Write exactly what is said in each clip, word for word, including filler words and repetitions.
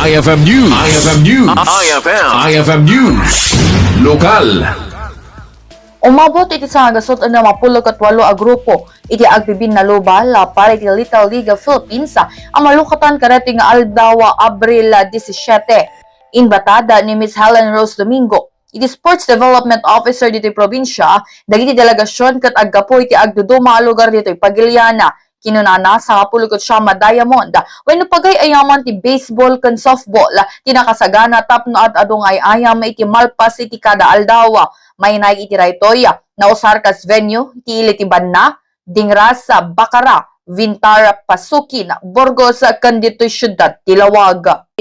I F M News. I F M News. I F M. I F M News. Lokal. Umabot iti sangagasut-ennem a pulo ket walo a grupo iti agbibinnalubal para iti Little League of Philippines a malukatan kadaytoy nga aldaw a Abril disisiete. Inbatada ni Miss Helen Rose Domingo, iti Sports Development Officer ditoy probinsia, dagiti delegasyon ket aggapu iti agduduma a lugar ditoy pagiliana. Kinunana, sangapulo ket siam a diamond wenno pagay-ayaman ti baseball ken softball ti nakasagana tapno ad-adu nga ay-ayam iti malpas iti kada aldaw. Mainaig iti daytoy, nausar kas venue ti ili ti Banna, Dingras, Bacara, Vintar, Pasukin, Burgos, ken ditoy siudad ti Laoag.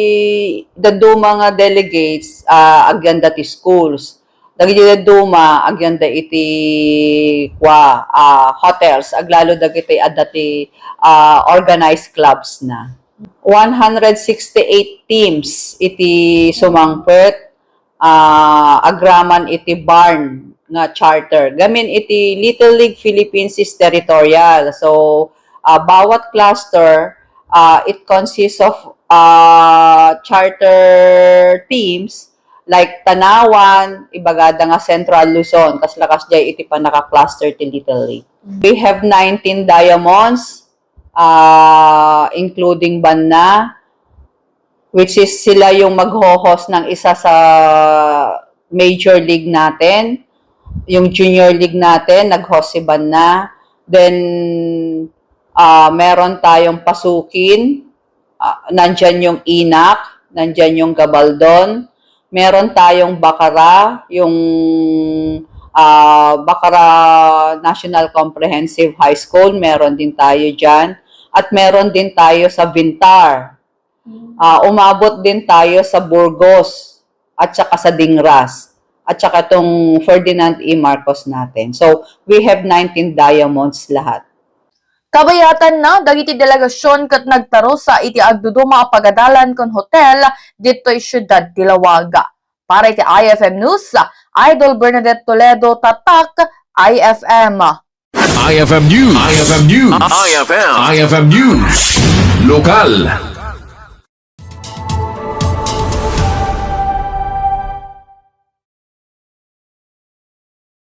Dadduma nga delegates, ah, agyanda ti schools. Dagiti dadduma agyanda iti kua, ah, hotels, aglalo dagiti adda ti, ah, organized clubs na. One hundred sixty-eight teams iti sumangpet, ah, agraman iti BARN nga charter. Gamin iti Little League Philippines is territorial. So, ah, bawat cluster, ah, it consists of, ah, charter teams like Tanauan, ibagada nga Central Luzon, kasla kasdiay iti pannaka-cluster ti Little League. We have nineteen diamonds, ah, including Banna, which is sila yung magho-host ng isa sa major league natin. Yung junior league natin, nag-host si Banna. Then, ah, meron tayong Pasukin, ah, nandyan yung Inak, nandyan yung Gabaldon. Meron tayong Bacara, yung, ah, Bacara National Comprehensive High School, meron din tayo dyan. At meron din tayo sa Vintar. Ah, umabot din tayo sa Burgos at saka sa Dingras at saka itong Ferdinand E. Marcos natin. So, we have nineteen diamonds lahat. Kabayatanna, dagiti delegasyon ket nagtarusa iti agduduma a pagadalan ken hotel ditoy siudad ti Laoag. Para iti I F M News, Idol Bernadette Toledo, Tatak, I F M. I F M News. I F M News. I F M. I F M News. Lokal.